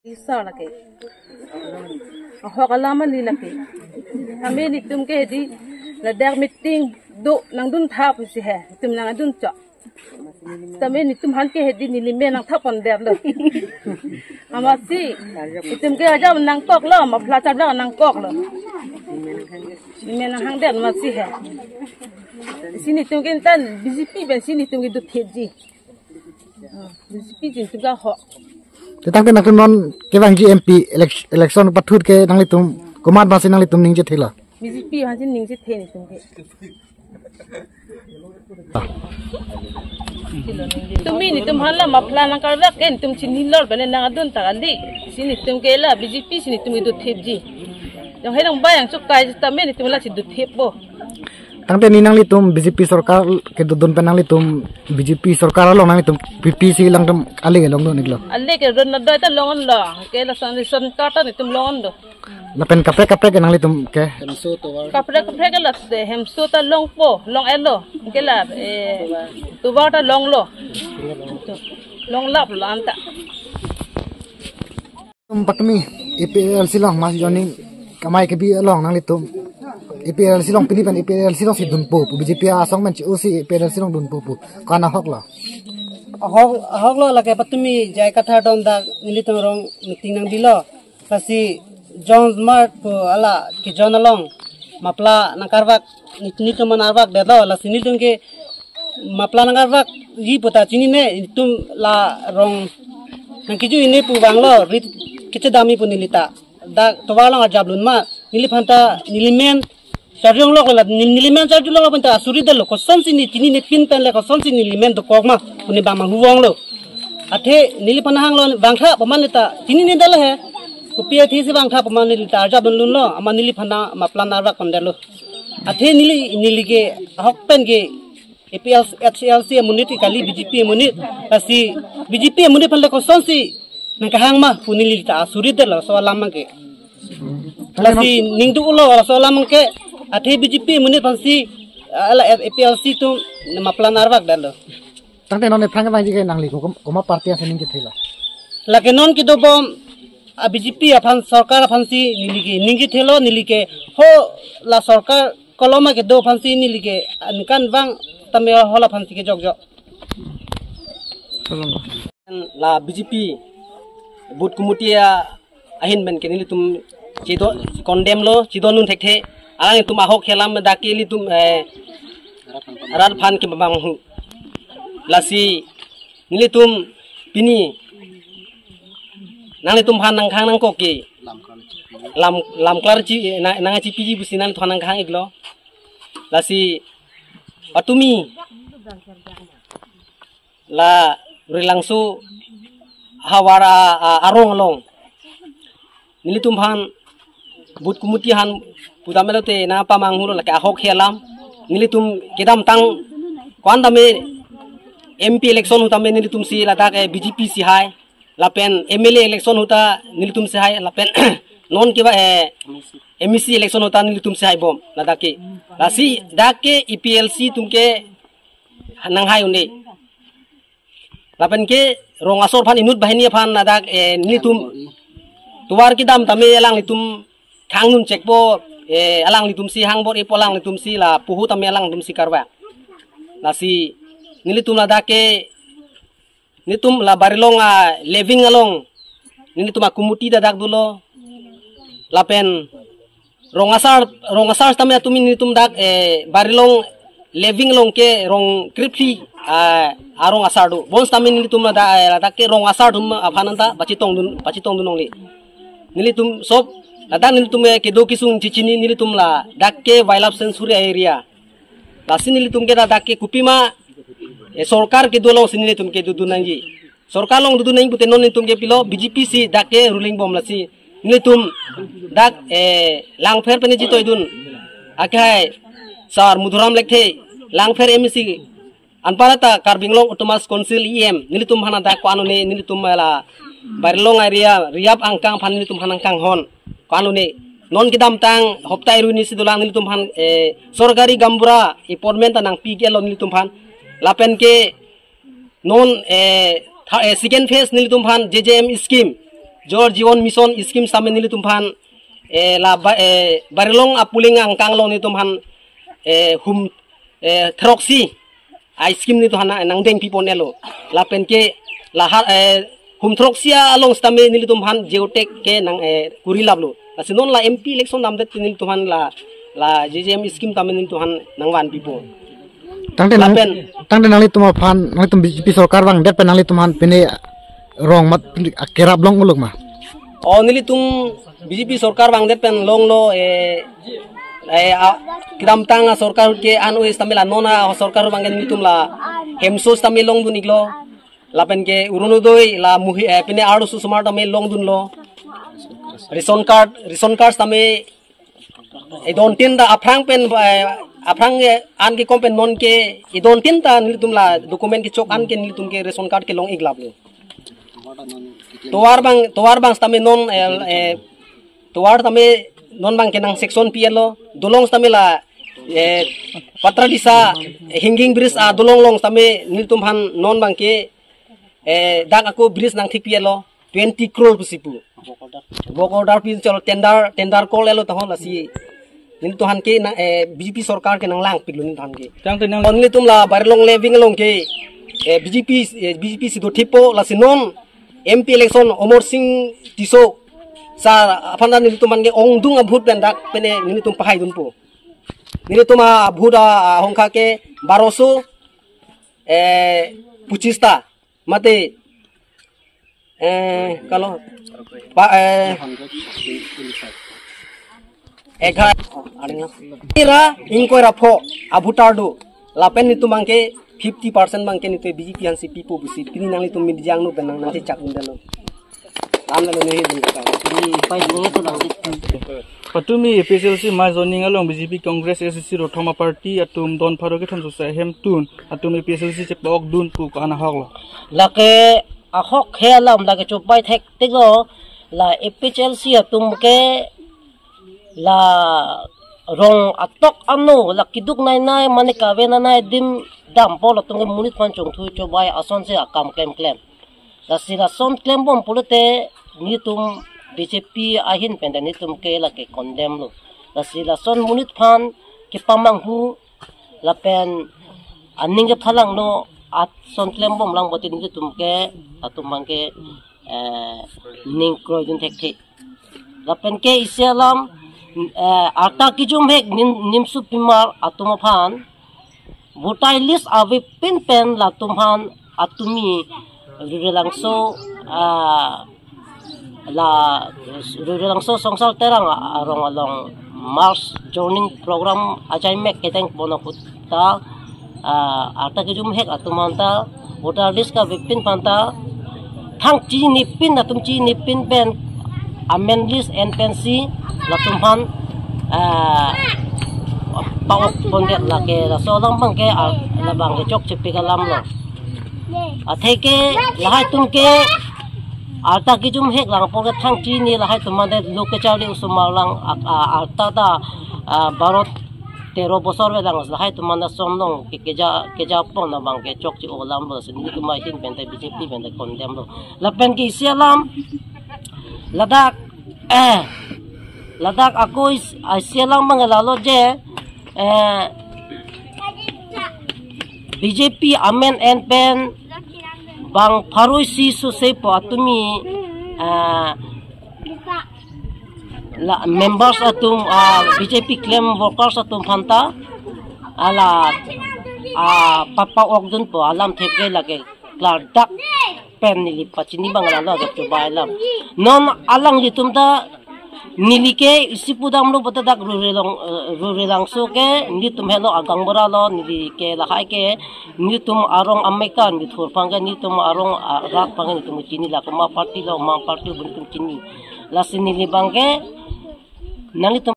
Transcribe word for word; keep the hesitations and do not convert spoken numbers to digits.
Isa lake. Ahok alam ali lake. Kami netum ke hedi ladak meeting do nangdun thap si he. Netum nangdun chok. Tame netum aphan ke hedi nelimen nangthap pon der lo. Amatsi netum ke aja nangkok lo, mapla chadra nangkok lo. Nelimen nanghang der amatsi he. Si netum ke tan B J P pen si netum ke dut thepji. Hmm, B J P jin tuga ho. Te tangte nangtum non kevangji M P elec-, election pathut ke nanglitum komat bangsi nanglitum ningje thela. B J P aphan si ningje the netum ke. Tumi netum aphan la mapla nangkarvak ke netum chinilor bene nangdun ta kali. Si netum ke la B J P si netum ke dut thepji. Jong he nang bayang chuk kai tame netum la si dut theppo. Tangte ni nanglitum B J P sorkar kedodun pen nanglitum B J P sorkar along nanglitum P P si langtum ale ke longdun iklo. Ale ke ron na doi ta longon lo. Ke lason lason ta ta netum longon do. Lapen kaprek kaprek ke nanglitum ke. Kaprek kaprek ke la de hemso ta longpo, long-et lo. Ke la, eh, tovar ta longlo. Longlap lo anta. Tum patumi A P L C along mas joining kamai kebi along nanglitum A P L C along pini pen A P L C along si dunpo pu B J P asong men chi-o si A P L C along dunpo pu. Ko-an ahok lo. Ahok, ahok lo lake patumi J I Kathar dom dak nelitum rong meeting nangbi lo. Lasi John Smart pu ala ke John along mapla nangkarvak ni, netum nangkarvak det lo. Lasi netum ke mapla nangkarvakji pu ta chinine, netum la rong nangkiju-i ne pu vanglo, rit kechedam-i pu neli ta. Dak tovar along arjap lun ma, neliphan ta nelimen charjong lok la, nel-, nelimen charjong lok la pen ta asuri det lo, kosonsi ne chinine pin pen le kosonsi nelimen dokok ma pu ne bang manghu vanglo. Athe neliphan hanglo vangtha paman le ta chinine det lo he. Kopi athe si vangtha paman le ta arjap lun lo, amat neliphan ta mapla nangkarvak pon det lo. Athe neli, neli ke ahok pen ke A P L C, H L C amonit kali B J P amonit. Lasi B J P amonit aphan le kosonsi nangkehang ma pu neli ta asuri det laso alam abang ke. Lasi ning duk-o lo laso alam abang ke. Athe B J P amonit aphansi, ah, ala A P L C atum mapla nangkarvak det lo. Tangte non aphrang abang ji ke nangli ko kom-, komat party aphan ningje thela. Lake non kedobom a B J P aphan sorkar aphansi neli ke ningje thelo, neli ke ho la sorkar koloma kedo aphansi neli ke ankan vang tame ho la aphansi kejokjok. La B J P booth committee ahin pen ke nelitum chedo condemn lo, chedondun thekthe. Alanglitum ahok he alam dak ke nelitum, eh, rat aphan ke bang hu. Lasi nelitum pini nanglitum aphan nangkehang nangkok ke lam, lam klar chi, na, nangchipiji pusi nanglitum aphan nangkehang iklo. Lasi patumi la Rilangso havar a, a, arong along nelitum aphan booth committee aphan pudam lote nangpamanghu lo, lake ahok he alam. Nelitum kedamtang ko-an tame M P election ahut tame nelitum si ladak, eh, B J P si hai. Lapen M L A election ahut ta nelitum si hai. Lapen non ke ba, eh, M E C election ahut ta nelitum si hai bom ladak ke. Lasi dak ke A P L C atum ke nanghai un-e. Lapen ke rong asor aphan inut banghini aphan ladak, eh, nelitum tovar kedam tame alanglitum kehang un-e chekpo, eh, alanglitum si hang bor-ipo, alanglitum si lapu ahut tame alanglitum si karvak. Lasi nelitum ladak ke nelitum la Barilong a living along nelitum a committee ta dak dolo. Lapen rong asar, rong asar tame atum nelitum dak, eh, Barilong living along ke rong krip phli, ah, arong asar do. Bonsitame nelitum ladak, eh, ladak ke rong asar atum aphan anta pachetongdun, pachetongdun longle. Nelitum sob ladak nelitum, eh, kedo kesung chichini nelitum ladak ke wildlife sanctuary area. Lasi nelitum ke ladak ke kopima, eh, sorkar kedo alongsi nelitum ke dodun nangji. Sorkar along dodun nangji pute non nelitum ke pilo B J P si dak ke ruling bom lasi. Nelitum dak, eh, Langpher pen chetoidun. Akhai Sar Madhuram Lekthe, Langpher M A C. Anparta Karbi Anglong Autonomous Council E M. Nelitum aphan dak ko-an un-e, nelitum la Barilong area riap angkang aphan nelitum aphan nangkanghon. Ko-an un-e. Non kedamtang hopta aruni si dolang nelitum aphan, eh, sorkari gaonbura appointment ta nangpi ke lo nelitum aphan. Lapen ke non, eh, tha-, eh, second phase nelitum aphan J J M scheme. Jal Jeevan Mission scheme sitame nelitum aphan, eh, la ba, eh, Barilong a polling angkang along nelitum aphan, eh, hum, eh, throksi a-scheme nelitum aphan nangdeng pipon-elo. Lapen ke lahai, eh, hum throksi along sitame nelitum aphan geotag ke nang, eh, kuri laplo. Lasi non la M P election damdet nelitum aphan la, la J J M scheme tame nelitum aphan nangvan pipo. Tangte nang, lapen tangte nanglitum aphan, nanglitum B J P sorkar vangdet pen nanglitum aphan pine rong mat kerap long uluk ma? O, nelitum B J P sorkar vangdet pen longlo, eh, eh, a, kedamtang asorkar ke an-oi sitame la non asorkar vangdet nelitum la hemso sitame longdun-iklo. Lapen ke Orunodoi la muhi, eh, pine arloso osomar tame longdunlo. Ration card, ration card tame idontin ta aphrang pen, eh, aphrang, eh, an kekom pen non ke idontin ta nelitum la document kechok an ke nelitum ke ration card ke long-ik laplo. Tovar abang, tovar abang sitame non, eh, eh, tovar tame non abang ke nang sanction pi-etlo. Dolong sitame la, eh, Patradisa hanging bridge adolong along sitame nelitum aphan non abang ke, eh, dak ako bridge nangthik pi-etlo. Twenty crore pusi pu. Work order pi chalo, tender, tender call-etlo tahon lasi. Nelitum aphan ke na, eh, B J P sorkar ke nanglangpiklo nelitum aphan ke. Tangte nang- Nelitum la Barilong Leving along ke, eh, B J P, eh, B J P si dothippo lasi non M P election Amar Sing Tisso sir aphan ta nelitum aphan ke ongdung a-vote pen dak pine nelitum pahaidunpo. Nelitum a-vote a, ahongkha ke baroso, eh, pochis ta. Mate, eh, kalau, pa, eh, eghar, ira ingkoi ra pho a-voter do. Lapen nelitum abang ke fifty percent abang ke nelitum B J P aphansi pipo pusi pini nanglitum media angno pen nang, nangchechak-un-etlo. Lam lalo nehi dun kata. Patumi A P H L C mass joining along B J P, Congress, A C C rothom a-party atum don pharo kethom sosai ahemtun atum A P H L C chepa-okdun pu ko-an ahoklo? Lake ahok he alam lake chobai thektiklo, la A P H L C atum ke la rong atok ano la keduk nainai mane kave nainai adim dampo, latum ke monit aphan chongthu chobai asonsi akam klemklem. Lasi lason klembom pulote nelitum B J P ahin pen ta nelitum ke lake condemn lo. Lasi lason monit aphan kepamanghu lapen aning kephalangno ason klembom lang pulote nelitum ke, latum abang ke, eh, ning kroidun thekthe. Lapen ke isi alam, eh, arta kejum hek nim, nimsupimar atum aphan voter list avepin pen latum aphan atumi Rurelangso, ah, la Rurelangso Songsal Terang arong along mass joining program ajaimek kedeng pon ahut ta, ah, arta kejum hek atum aphan ta voter list kavepin aphan ta thang chinipin, atum chinipin pen amen list en pensi latum aphan, ah, pa-ok pondet lake. Laso alam abang ke, ah, labang ke chokchepik alam lo. Atheke lahai atum ke arta kejum hek lang apor ke thang chini lahai atum mande lo kecharli osomar lang, ah, ah, arta ta, ah, baro tero bosor avelang, lahai atum mande som long ke keja, kejapon abang ke chokche-o alam lo, si nelitum ahin pen ta B J P pen ta condemn lo. Lapen ke isi alam, ladak, eh, ladak ako is-, isi alam abang lalo je, eh, B J P amen en pen bang pharo isi sosai po atumi, eh, la members atum, ah, B J P klem workers atum aphan ta, ah, la, ah, pa, pa-okdun po alam thepke lake klardak pen neli pachini abang lalo ajok chobai alam. Non alanglitum ta neli ke isi pudamlo pulote dak Rurelong, eh, Rurelangso ke nelitum helo agang bora lo, neli ke lahai ke nelitum arong ameka neli thur aphan ke, nelitum arong, ah, rat aphan ke nelitum chini, la komat party lo, komat party pu nelitum chini. Lasi neli abang ke nanglitum